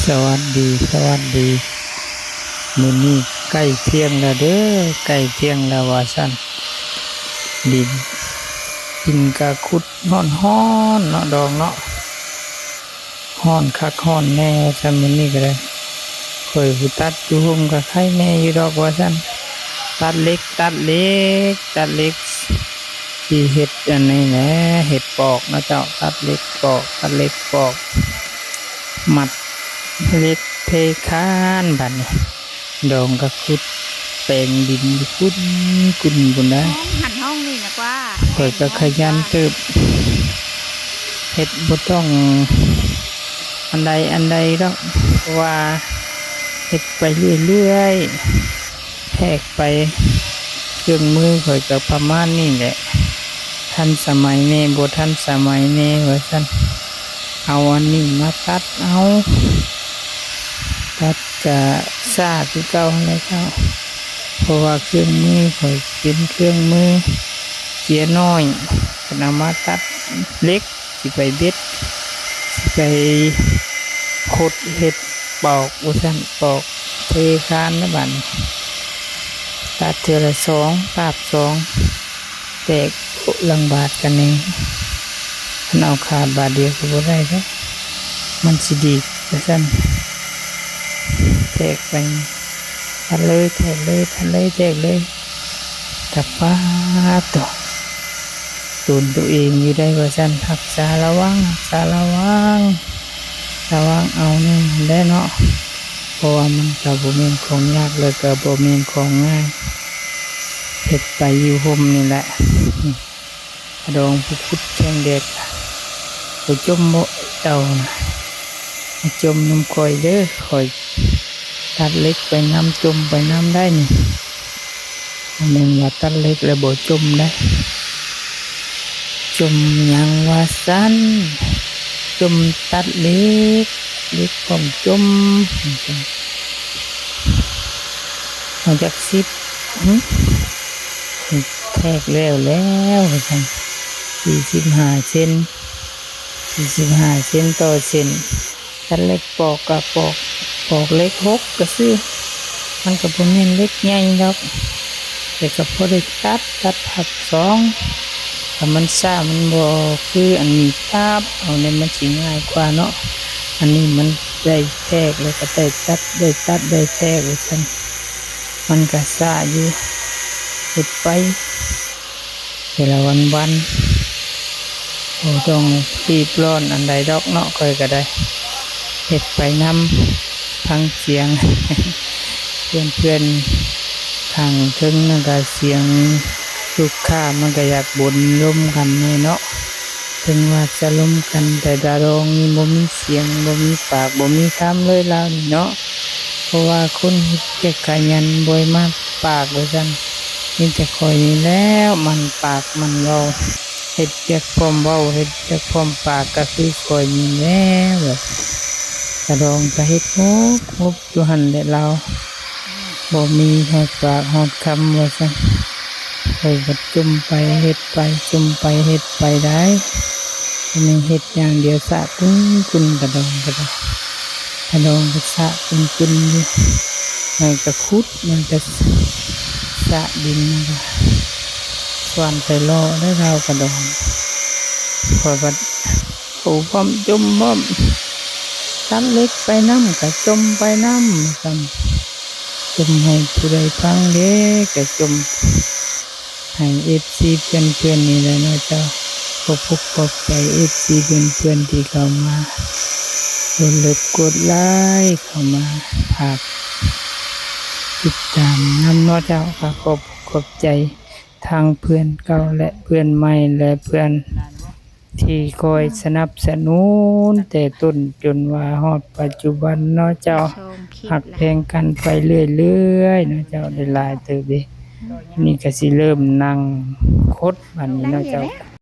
ສະຫວັດດີ ສະຫວັດດີ. ມື້ນີ້ໃກ້ທ່ຽງແລ້ວເດີ້ ໃກ້ທ່ຽງແລ້ວວ່າຊັ້ນ. ດິນ ດິນກະຂຸດຮ້ອນໆ ເນາະ ດອງເນາະ. ຮ້ອນຄັກຮ້ອນແນ່ວ່າຊັ້ນ ມື້ນີ້ກະໄດ້. ຂ້ອຍຜູ້ຕັດຢູ່ຮົ່ມກະໄຄແນ່ຢູ່ດອກວ່າຊັ້ນ. ຕັດເຫຼັກ ຕັດເຫຼັກ ຕັດເຫຼັກ ຊິເຮັດອັນນີ້ແຫຼະ ເຮັດປອກເນາະເຈົ້າ. ຕັດເຫຼັກປອກ ຕັດເຫຼັກປອກ ມັດເຫຼັກເທຄານ. ບາດນີ້ດອງກະຂຸດແປງດິນຢູ່ພຸ້ນ ກຸ້ນພຸ້ນນະ. ຫ້ອງຫັ້ນຫ້ອງນີ້ນະກວ່າ ຂ້ອຍກະຂະຫຍັນເຕີບ ເຮັດບໍ່ຕ້ອງອັນໃດອັນໃດດອກ ເພາະວ່າເຮັດໄປເລື້ອຍໆ ແທກໄປ. ເຄື່ອງມືຂ້ອຍກະປະມານນີ້ແຫຼະ ທັນສະໄໝແນ່ ບໍ່ທັນສະໄໝແນ່ວ່າຊັ້ນ. ເອົາອັນນີ້ມາຕັດເອົາ ຕັດກະຊ້າຄືເກົ່າຫັ້ນແຫຼະເຈົ້າ ເພາະວ່າເຄື່ອງມືຂ້ອຍເປັນເຄື່ອງມືເຈຍນ້ອຍ ເພິ່ນເອົາມາຕັດເຫຼັກ ຊິໄປເບັດ ຊິໄປຂົດເຮັດປອກວ່າຊັ້ນ ປອກເທຄານນະ. ບາດນີ້ຕັດເທື່ອລະສອງ ຕາບສອງ ແຕກຫຼັງບາດກັນເອງ. ຄັນເອົາຂາດບາດດຽວກະບໍ່ໄດ້ເດ້ ມັນຊິດີດວ່າຊັ້ນ. ແທກໄປ ຕັດເລີຍ ແທກເລີຍ ຕັດເລີຍ ແທກເລີຍ. ກະປາດໂຕ ໂຕນໂຕເອງຢູ່ໄດ໋ວ່າຊັ້ນ. ຮັກສາລະວັງ ຮັກສາລະວັງ ລະວັງເອົາແນ່ຫັ້ນແຫຼະເນາະ ເພາະວ່າມັນກະບໍ່ແມ່ນຂອງຍາກ ແລະກະບໍ່ແມ່ນຂອງງ່າຍ. ເຮັດໄປຢູ່ຮົ່ມນີ້ແຫຼະ. ອາດອງຜູ້ຂຸດແຂ່ງແດດ ບໍ່ຈົ່ມບໍ່ເຈົ້ານະ ມາຈົ່ມນຳຂ້ອຍເດີ້ ຂ້ອຍຕັດເຫຼັກໄປນຳ ຈົ່ມໄປນຳໄດ໋ນີ້. ບໍ່ແມ່ນວ່າຕັດເຫຼັກແລ້ວບໍ່ຈົ່ມໄດ໋. ຈົ່ມຫຍັງວ່າຊັ້ນ ຈົ່ມຕັດເຫຼັກ ເຫຼັກພ້ອມຈົ່ມ. ເຮົາຈັກສິບ ຫຶ ແທກແລ້ວແລ້ວວ່າຊັ້ນ ສີ່ສິບຫ້າເຊັນ ສີ່ສິບຫ້າເຊັນຕໍ່ເຊັນ. ຕັດເຫຼັກປອກກະປອກ ປອກເຫຼັກຫົກກະຊື່ ມັນກະບໍ່ແມ່ນເຫຼັກໃຫຍ່ດອກ ແຕ່ກະພໍໄດ້ຕັດ ຕັດທັບສອງ. ຖ້າມັນຊ້າ ມັນບໍ່ຄືອັນນີ້ ຕາບເອົານີ້ ມັນຊິງ່າຍກວ່າເນາະ. ອັນນີ້ມັນໄດ້ແທກ ແລ້ວກະໄດ້ຕັດ ໄດ້ຕັດໄດ້ແທກວ່າຊັ້ນ ມັນກະຊ້າຢູ່. ເຮັດໄປແຕ່ລະວັນໆ ບໍ່ຕ້ອງຮີບຮ້ອນອັນໃດດອກເນາະ ຂ້ອຍກະໄດ້ເຮັດໄປນຳ. ຟັງສຽງເພື່ອນໆ ທາງເທິງນັ້ນກະສຽງລູກຄ້າ ມັນກະຢາກບົນລົມກັນແນ່ເນາະ. ເຖິງວ່າຈະລົມກັນ ແຕ່ດາດອງນີ້ບໍ່ມີສຽງ ບໍ່ມີປາກ ບໍ່ມີຄຳເລີຍລາວນີ້ເນາະ. ເພາະວ່າຄົນເຮັດວຽກຂະຫຍັນ ບໍ່ໃຫ້ມາປາກວ່າຊັ້ນ. ມີແຕ່ຂ້ອຍນີ້ແຫຼະ ໝັ່ນປາກໝັ່ນເວົ້າ ເຮັດວຽກພ້ອມເວົ້າ ເຮັດວຽກພ້ອມປາກ ກະຄືຂ້ອຍນີ້ແຫຼະ. ດາດອງກະເຮັດຫົບໆ ຢູ່ຫັ້ນແຫຼະລາວ ບໍ່ມີຮອດປາກຮອດຄຳວ່າຊັ້ນ. ຂ້ອຍກະຈົ່ມໄປເຮັດໄປ ຈົ່ມໄປເຮັດໄປໄດ໋. ອັນນີ້ເຮັດຢ່າງດຽວ ສະກຸ້ນໆ ກະດອງກະດອງ ກະດອງກະສະກຸ້ນໆຢູ່. ມັນກະຂຸດ ມັນກະສະດິນ ມັນກະສວນໄປເລາະໄດ້ລາວກະດອງ. ຂ້ອຍກະ ໂອ້ ພ້ອມຈົ່ມພ້ອມ ຕັດເຫຼັກໄປນຳ ກະຈົ່ມໄປນຳ ວ່າຊັ້ນ. ຈົ່ມໃຫ້ຜູ້ໃດຟັງເດ້ ກະຈົ່ມໃຫ້ເອັຟຊີເພື່ອນໆ ນີ້ແຫຼະເນາະເຈົ້າ. ຂອບອົກຂອບໃຈເອັຟຊີເພື່ອນໆ ທີ່ເຂົ້າມາກົດເລີບກົດໄລ ເຂົ້າມາຝາກຕິດຕາມນຳເນາະເຈົ້າ. ກະຂອບອົກຂອບໃຈທັງເພື່ອນເກົ່າ ແລະ ເພື່ອນໃໝ່ ແລະ ເພື່ອນ ທີ່ຄອຍສະໜັບສະໜູນແຕ່ຕົ້ນຈົນວ່າຮອດປັດຈຸບັນເນາະເຈົ້າ. ຮັກແພງກັນໄປເລື້ອຍໆ ເນາະເຈົ້າ ໄດ້ຫຼາຍເຕີບເດ. ນີ້ກະຊິເລີ່ມນັ່ງຂົດບາດນີ້ເນາະເຈົ້າ.